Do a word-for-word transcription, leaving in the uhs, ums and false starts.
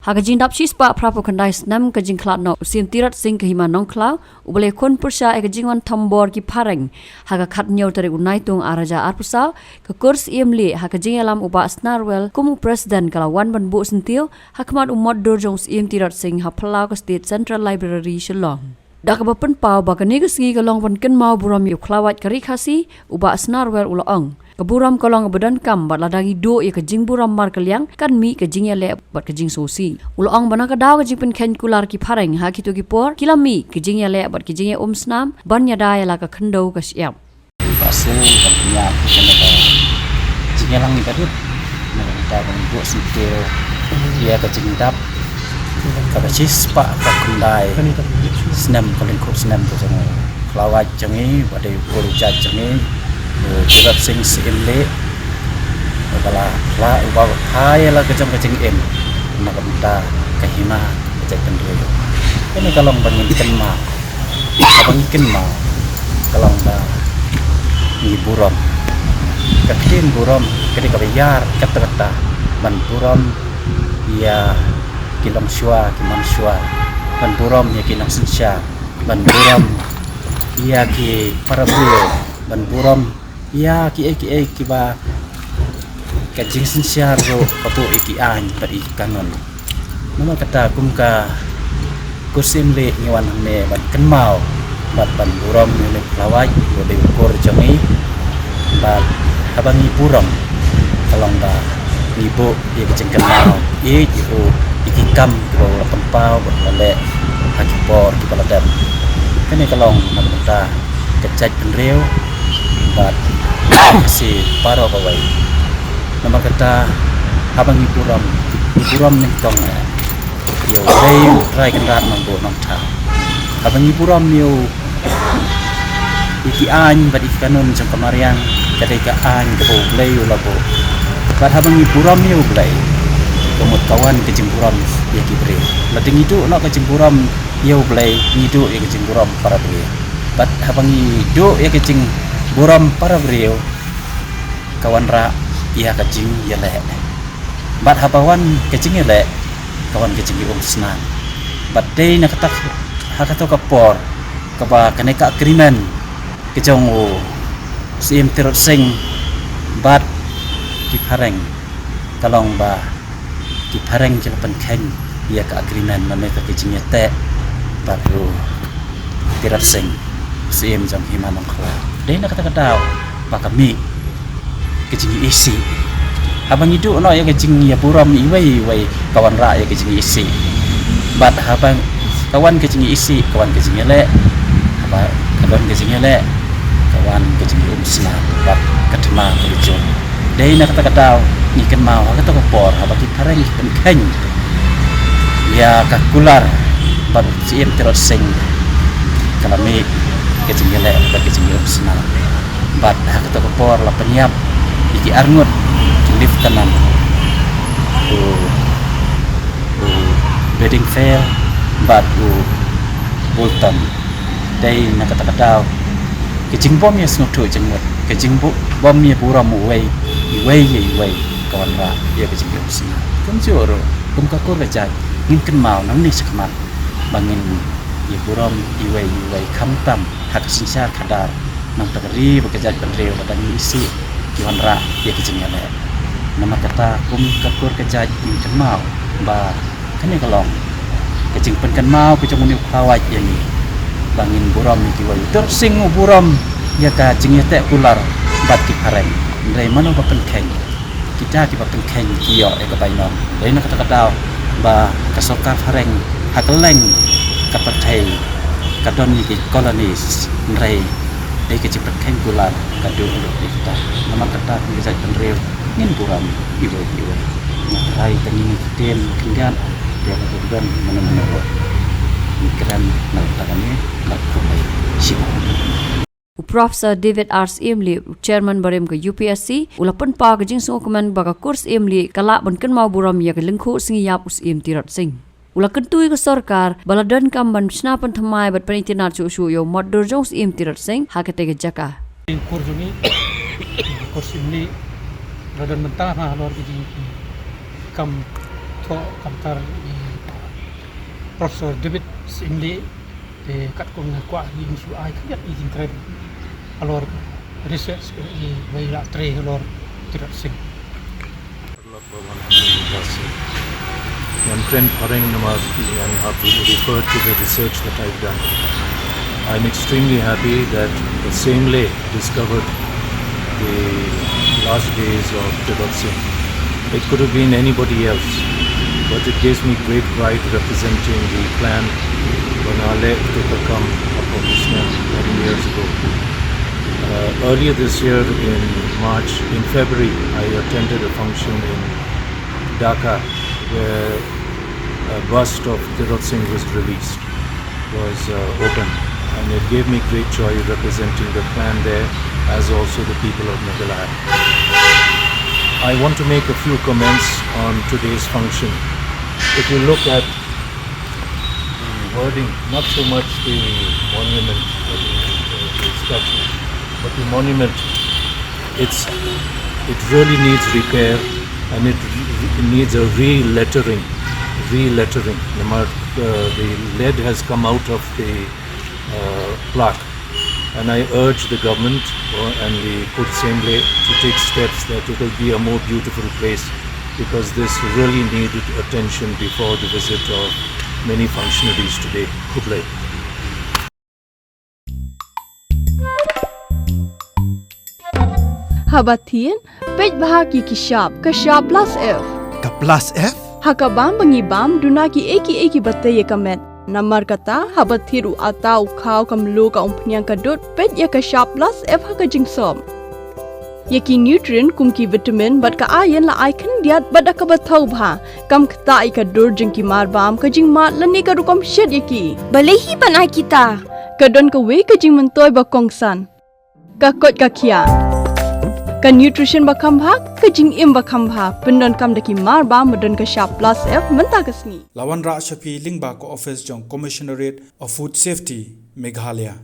Ha ka jingdap shispah phraphew khyndai snem ka jingkhlad noh u Syiem Tirot Sing ka Hima Nongkhlaw, u ba la khun pyrshah ïa ka jingwan thombor ki phareng, ha ka khathynñiew tarik u Naitung arhajar arphew saw, ka kur Syiem Lieh ha ka jingïalam u Bah Snarwell kum u President ka la wan ban buh syntiew ha khmat u mot dur jong u Syiem Tirot Sing ha phyllaw ka State Central Library Shillong. Da kaba pynpaw ba kane ka sngi ka long ban kynmaw burom ïa u khlawait ka Ri Khasi, u Bah Snarwell u la ong, ka burom ka long kaba donkam bad lada ngi duh ïa ka jingburom markylliang kan mih ka jingïaleh bad ka jingsngewsih. U la ong ba na ka daw ka jingpynkheiñ kular ki phareng ha kito ki por, ki la mih ka jingïaleh bad ka jingïaumsnam ban ïada ïa la ka khyndew ka shyiap. Ba shu ban pynïap ïa kane ka jingïalang ïa ka rit. Na ka bynta ban buh syntiew ïa ka jingdap kaba shispah phraphew khyndai snem ka lyngkhuh snem ka jong u khlawait jong ngi, ba dei u kur u jait jong ngi, u Tirot Sing Syiem Lieh, uba la, la, uba phai ïa la ka jong ka jingim na ka bynta ka hima ka jaitbynriew. Kane ka long ba ngin kynmaw. Kaba ngi kynmaw ka long ba ngi burom. Ka ktien burom ka dei kaba ïar katta katta ban burom ïa ki longshuwa ki manshuwa, ban burom ïa ki nongsynshar, ban burom ïa ki para briew, ban burom ïa kiei kiei kiba ka jingsynshar ruh ka buh ïa ki aiñ bad ïa ki kanun. Namar kata kum ka kur Syiem Lieh ngi wan hangne ban kynmaw bad ban burom ïa une u khlawait uba dei u kur jong ngi. Bad haba ngi burom ka long ba ngi buh ïa ka jingkynmaw ïa u, ïa ki kam kiba u la pynpaw bad u la leh ha ki por kiba la dep. Kane ka long na ka bynta ka jaitbynriew bad ka Khasi baroh kawei. Namar kata haba ngi burom, ngi burom nyngkong eh ïa U Blei U Trai Kynrad Nongbuh Nongthaw. Haba ngi burom ïa u, ïa ki aiñ bad ïa ki kanun jong ka mariang, ka dei ka aiñ kaba U Blei u la buh. Bad haba ngi burom ïa U Blei, ka mut ka wan ka jingburom ïa ki briew. Lada ngi duh noh ka jingburom ïa U Blei, ngi duh ïa ka jingburom para briew. Bad haba ngi duh ïa ka jingburom para briew, ka wanrah ïa ka jingïaleh. Bad haba wan ka jingïaleh, ka wan ka jingïaumsnam. Bad dei na kata, ha kato ka por kaba kane ka agreement ka jong u Syiem Tirot Sing bad ki phareng, ka long ba ki phareng ki la pynkheiñ ïa ka agreement, mane ka jingïateh bad u Tirot Sing, Syiem jong Hima Nongkhlaw. Dei na kata ka daw ba ka mih ka jingïaisih. Haba ngi duh noh ïa ka jingïaburom iwei iwei, ka wanrah ïa ka jingïaisih. Bad haba ka wan ka jingïaisih, ka wan ka jingïaleh. Haba ka wan ka jingïaleh, ka wan ka jingïaumsnam bad ka thma ka jong. Dei na kata ka daw ngi kynmaw ha kato ka por haba ki phareng ki pynkheiñ ïa ka kular bad u Syiem Tirot Sing, ka la mih ka jingïaleh bad ka jingïaumsnam. Bad ha kato ka por la pynïap ïa ki arngut ki lieutenant, u, u Bedingfield bad u Bolton. Dei na kata ka daw ka jingbym ïasngewthuh jingmut, ka jingbym ïaburom uwei iwei ïa iwei, ka wanrah ïa ka jingïaumsnam. Kumjuh ruh kum ka kur ka jait, ngin kynmaw nangne shakhmat ba ngin ïaburom iwei ïa iwei, khamtam ha ka synshar khadar, nangta ka ri bad ka jaitbynriew, lada ngi isih, ki wanrah ïa ka jingïaleh. Namar kata kum ka kur ka jait ngin kynmaw ba kane ka long ka jingpynkynmaw ka jong une u khlawait ïa ngi ba ngin burom ïa kiwei. U Tirot Sing u burom ïa ka jingïateh kular bad ki phareng. Hynrei mano ba pynkheiñ? Kita kiba pynkheiñ ki ïoh ïa ka bainong. Dei na kata ka daw ba ka sorkar phareng ha kylleng ka pyrthei ka don ïa ki colonies, hynrei dei ka jingpynkheiñ kular ka duh lut ïa kita. Namar kata kum ka jaitbynriew ngin burom iwei iwei. Nga tharai tang ïa kine ki ktien khyndiat, te la ka don mano mano ruh ngi kren na kata kane, la kumbai. Shibun. U Professor David R Syiem Lieh, u Chairman barim ka U P S C, u la pynpaw ka jingsngewkmen ba ka kur Syiem Lieh ka lah ban kynmaw burom ïa ka lyngkhuh sngi ïap u Syiem Tirot Sing. U la kyntu ïa ka sorkar ba la donkam ban shna pynthymmai bad pynitynnad shuh shuh ïa u mot dur jong u Syiem Tirot Sing ha katei ka jaka. Kur jong ngi, kur Syiem Lieh, la don mynta halor ki jingkam Ko kamtar i Professor David Sinli, te katkum nga kwah ngi shu ai khyndiat i jingkren halor research i wei la trei halor Tirot Sing. Ngan kren phareng namar ngan hap refer to the research that I've done. I'm extremely happy that the same lay discovered the last days of Tirot Sing. It could have been anybody else, but it gives me great pride representing the clan Banale Tukakam of Pakistan many years ago. Uh, earlier this year in March, in February, I attended a function in Dhaka where a bust of Tirot Singh was released, was uh, opened, and it gave me great joy representing the clan there as also the people of Meghalaya. I want to make a few comments on today's function. If you look at the wording, not so much the monument or the, the statue, but the monument, it's, it really needs repair and it, it needs a re-lettering, re-lettering. Namar, uh, the lead has come out of the uh, plaque. And I urge the government uh, and the Pur Assembly to take steps that it will be a more beautiful place, because this really needed attention before the visit of many functionaries today. Khublei. Haba thied, peit bha ki ki shap, ka shap plus F. Ka plus F? Ha ka bam ba ngi bam, duna ki ei ki ei ki ba tei ïa ka met. Namar kata, haba thied u ata, u khaw, ka mluh, ka umphniang, ka dud, peit ïa ka shap plus F ha ka jingsop. Ïa ki nutrient kum ki vitamin bad ka iron la ai khyndiat bad da kaba thaw bha. Kam ktah ïa ka dur jong ki mar bam, ka jingmad lane ka rukom shet ïa ki. Balei hi ban ai kita? Ka don kawei ka jingmyntoi ba kongsan. Ka koit ka khiah. Ka nutrition ba kham bha, ka jingim ba kham bha. Pyndonkam da ki mar bam ba don ka shap plus F mynta ka sngi. La wanrah sha phi lyngba ka office jong Commissionerate of Food Safety, Meghalaya.